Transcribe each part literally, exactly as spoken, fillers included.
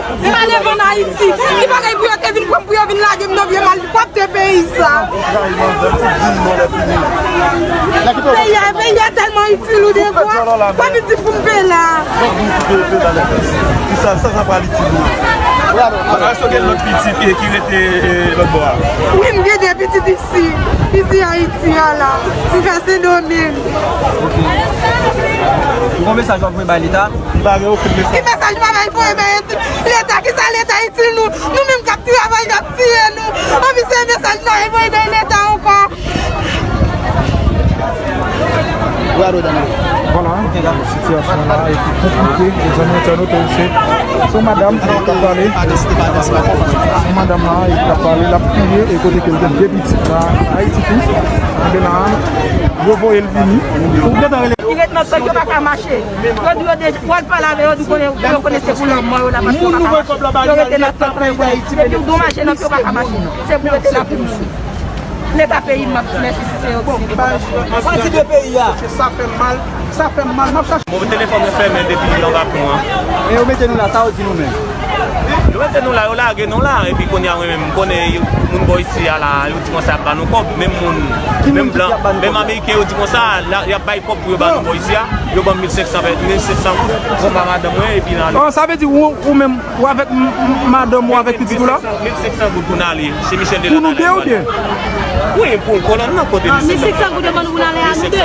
M pa leve ann Ayiti. Ki bagay pou yo te vin pran m, pou yo vin lage m nan vye malpwòpte peyi sa? Peyi a, peyi a tèlman itil ou devwa. Sa vle di pou m pe la. Sa, sa, sa pral itil ou. Èske w gen lòt pitit, eh, ki rete, eh, lòt bò a? Wi, m gen de pitit isi, isi Ayiti a la. M fè Sendomeng. Ok. Ou gon mesaj w ap voye bay Leta? Li pa gen okenn mesaj. Ki mesaj m ap voye bay Leta? Kisa Leta itil nou? Nou menm k ap travay, y ap tiye nou. Anpi se mesaj nou voye bay Leta ankò. Vwala, sitiyasyon la e pi konplike. Mezanmi entènot, se, se yon madanm ki t ap pale. Se yon madanm la e ki t ap pale, l ap kriye e kote ke l gen de pitit la Ayiti tou. Anben la, yo voye l vini. Li ret nan tank, yo pa ka mache. Yo di yo deja, w al pale avè yo, di konnen, yo konnen se pou lanmò yo la, paske yo pa ka mache. Yo rete nan tank la, yo konnen. Depi w gon mache nan pye, yo pa ka mache. Se pou rete la pou mouri. Leta peyi m, m ap di mèsi si se yo ki se. Bon, pati de peyi a. Sa fè m mal, sa fè m mal. M ap chache. Bon, telefòn mwen fèmen depi anba pon an. E yo mete nou la, sa yo di nou menm? Yo mete nou la, yo lage nou la. Epi kounye a, mwen menm, m konnen yo, moun bò isi a la, yo di konsa y ap ba nou kòb. Menm moun, menm blan, menm ameriken, yo di konsa, la, y ap bay kòb pou yo ba nou bò isi a. Yo ban m mil senk san, mil senk san goud pou m ba madanm mwen, epi nan. Oh, sa vle di ou, ou menm, ou avèk m, m, madanm ou, avèk pitit ou la? Mil senk san goud pou n ale. Se Michel de la. Pou nou de oubyen? Wi, pou kolòn nan kote li. Mil senk san goud yo ban nou pou n ale a nou de.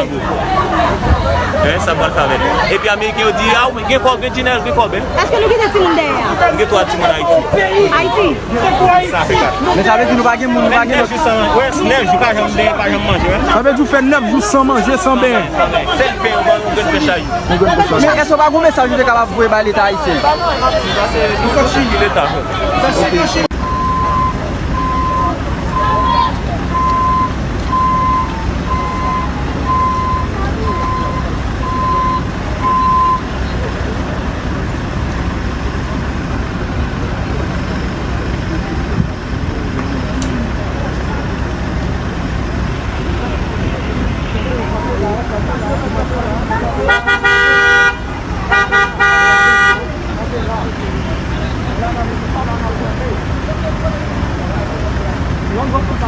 Hein, sa pral fè avè l. Epi ameriken yo di, a, ou gen kòb, gen Jinèl, gen kòb, hein. Èske nou gen de timoun dèyè a? M gen twa timoun Ayiti. Ayiti? Sa fè kat. Men sa vle di nou pa gen moun, nou pa gen lòt. Nèf jou, pa janm benyen, pa janm manje, hein. Sa vle di ou fè nèf jou san manje, san benyen. Sèl pen, yon grenn pen chay. Men èske w pa gon mesaj ou te kapab voye bay Leta ayisyen?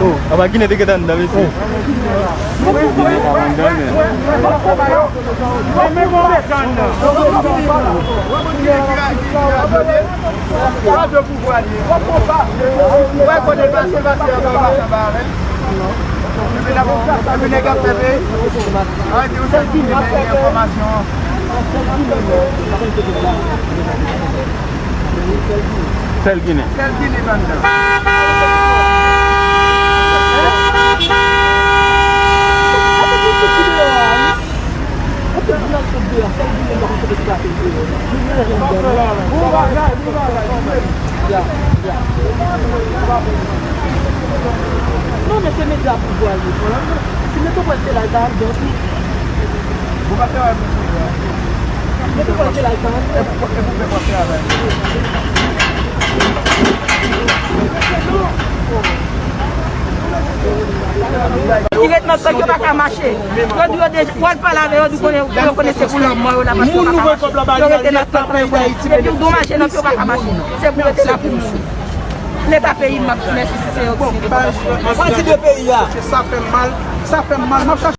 Oh, apa Ginen te gentan anndan, mesye. Ginen ap anndan, men. Sa de pouvwa li ye. Wè kote l pase, l pase anba, pase anba avè l. Epi n ap, epi nèg ap fè peyi. Arete yon sèl ki gen enfòmasyon. Sèl Ginen. Sèl Ginen anndan. Non, men se medya pouvwa yo. Si Metropole te la, l ta anndan tou. Ou pa travay pou pouvwa. Metropole te la, l ta anndan. E pou, e pou pèp ap travay. Ki ret nan tank, yo pa ka mache. Yo di yo deja, w al pale avè yo, di konnen, yo konnen se pou lanmò yo la, paske yo pa ka mache. Yo rete nan tank la, yo konnen. Depi w gon mache nan pye, yo pa ka mache. Se pou rete la pou mouri. Leta peyi m, m ap di mèsi si se yo ki se. Pati de peyi a. Sa fè m mal, sa fè m mal. M ap chache.